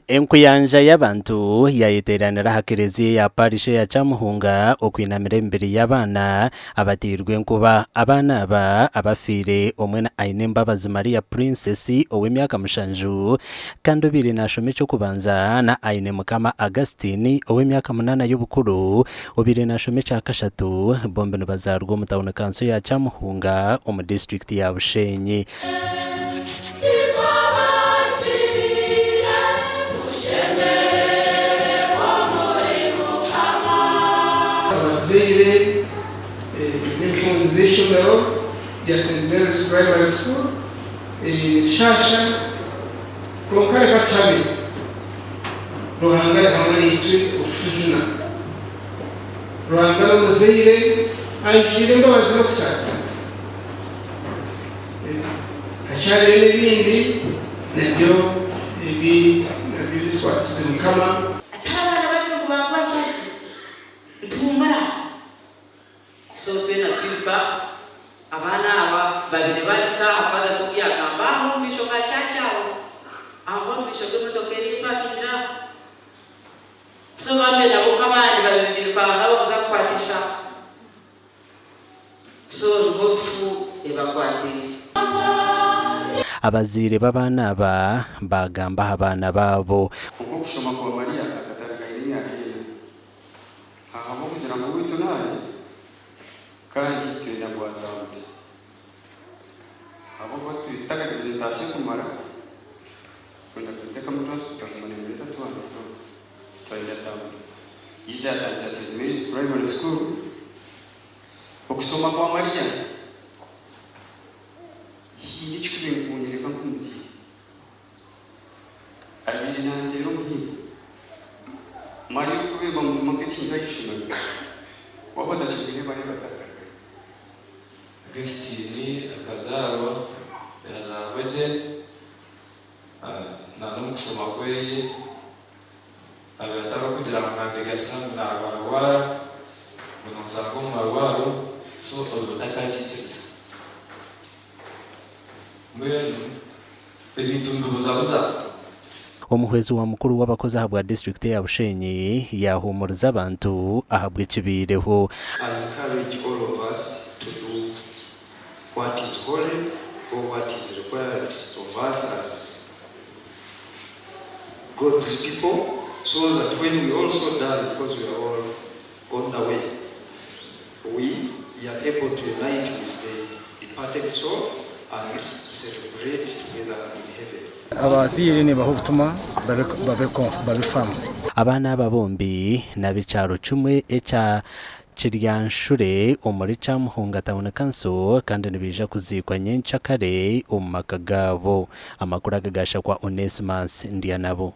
Enkuyanja y'abantu yayeteeranira aha kereziya eya parish eya Kyamuhunga okwinamira emibiri y'abaana abateirwe enkuba. Abaana aba abafiire omwe na Ainembabazi Maria Princess ow'emyaka mushanju kandi obaire nashoma eky'okubanza na Ainemukama Augustine ow'emyaka munaana y'obukuru obaire nashoma ekyakashatu bombi nibazaarwa omu tauni kanso ya Kyamuhunga omu disiturikiti ya Bushenyi. Abazaire n'empunzi z'eishomero rya St Mary's Primary School nitushaasha kwonka reka tushabe Ruhanga ari hamwe naitwe okutujuna. Ruhanga n'omuzaire aijwire embabazi n'okusaasira. Hakyariyo n'ebindi nabyo ebi nabyo bitukwasize Mukama. Ati abaana bari ngu bangwa kyaki nituhumura. So twena twiba abaana aba babire bahika aha father nkoku yagamba aho omu maisho ga church aho aho omu maisho g'emotoka eri epakingire aho so bambe nabo nk'abandi babire nibirukanga bakuza kukwatisha So nibwo rufu ebakwatiire. Abazaire b'abaana aba baagamba aha baana baabo. Kwonka okushoma kwa Maria akatandika aine emyaka ena. Ahabw'okugira ngu owaitu naari kandi twine ngu atambure. Ahabw'okuba tutakagize entaasya ekumara, kwenda kumuteekamu transport akaguma neemureeta to and fro, twayenda atambure. Yaija yatandikira St Mary's Primary School. Okushoma kwa Maria haine ekikubaire nikunyoreka nk'omuzaire abaire nanteera omuhimbo. Maria orikubaire bamutuma nk'ekintu aha ishomero, waaba otakigwire bareeba atakarugayo. Augustine akazaarwa yazaarwa gye na n'omukushoma kweye. Abaire atarikugira ngu nanteganisa ngu narwararwara ngu nomusanga omu marwaro so obwo takakiikiriza. Mbwenu ebintu nibibuzabuza. Omuhwezi wa mukuru w'abakozi ahabwa disiturikiti eya Bushenyi yaahuumuriza abantu ahabw'ekibaireho. I encourage all of us to do what is holy or what is required of us as God's people so that when we also die because we are all on the way we are able to unite with the departed soul and celebrate together in heaven. Abazaire nibaha obutuma babe firm. Abaana aba bombi n'ab'ekyaro kimwe ekya Kiryanshure omuri Kyamuhunga Town Council kandi nibaija kuziikwa nyenkyakare omu maka gaabo. Amakuru aga gaashakwa Onesmus Ndyanabo.